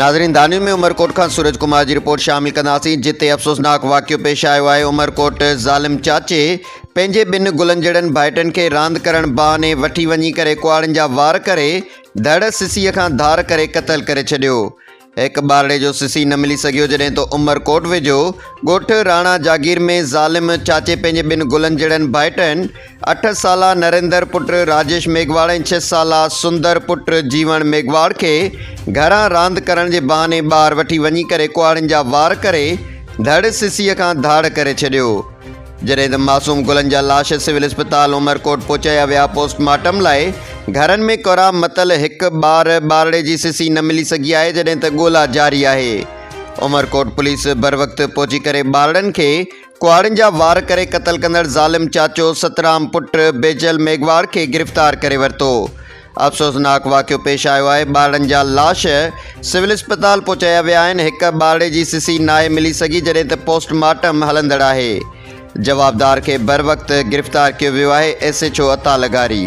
ناظرين دانيون ۾ عمرڪوٽ کان سورج ڪمار جي رپورٽ شامل ڪنداسين جتي افسوسناڪ واقعو پيش آيو آهي عمرڪوٽ ظالم چاچي پنهنجي ٻن گلن جهڙن ڀائٽن کي راند ڪرڻ بهاني وٺي وڃي ڪري ڪهاڙين جا وار ڪري ڌڙ سسيء کان ڌار ڪري قتل ڪري ڇڏيو هڪ ٻارڙي جو سسي نه ملي سگهيو جڏهن ته عمرڪوٽ ويجهو ڳوٺ راڻا جاگير ۾ ظالم چاچي پنهنجي ٻن گلن جهڙن ڀائٽن اٺ سالا نريندر پٽ راجيش ميگهواڙ ۽ ڇهه سالا سندر پٽ جيوڻ ميگهواڙ کي گهران راند ڪرڻ جي بهاني ٻاهر وٺي وڃي ڪري ڪهاڙين جا وار ڪري ڌڙ سسيء کان ڌاڙ ڪري ڇڏيو. جڏهن ته معصوم گلن جا لاش سول اسپتال عمرڪوٽ پهچايا ويا، پوسٽ مارٽم لاء گهرن ۾ ڪهرام متل هڪ ٻار ٻارڙي جي سسي نه ملي سگهي آهي، جڏهن ته ڳولا جاري آهي. عمرڪوٽ پوليس بروقت پهچي ڪري ٻارڙن کي ڪهاڙين جا وار ڪري قتل ڪندڙ ظالم چاچو سترام پٽ بيجل ميگهواڙ کي گرفتار ڪري ورتو. افسوسناڪ واقعو پيش آيو آهي، ٻارڙن جا لاش سول اسپتال پهچايا ويا آهن، هڪ ٻارڙي جي سسي ناهي ملي سگهي جڏهن ته پوسٽ مارٽم هلندڙ آهي، جوابدار کي بروقت گرفتار ڪيو ويو آهي، ايس ايڇ او عطا لغاري.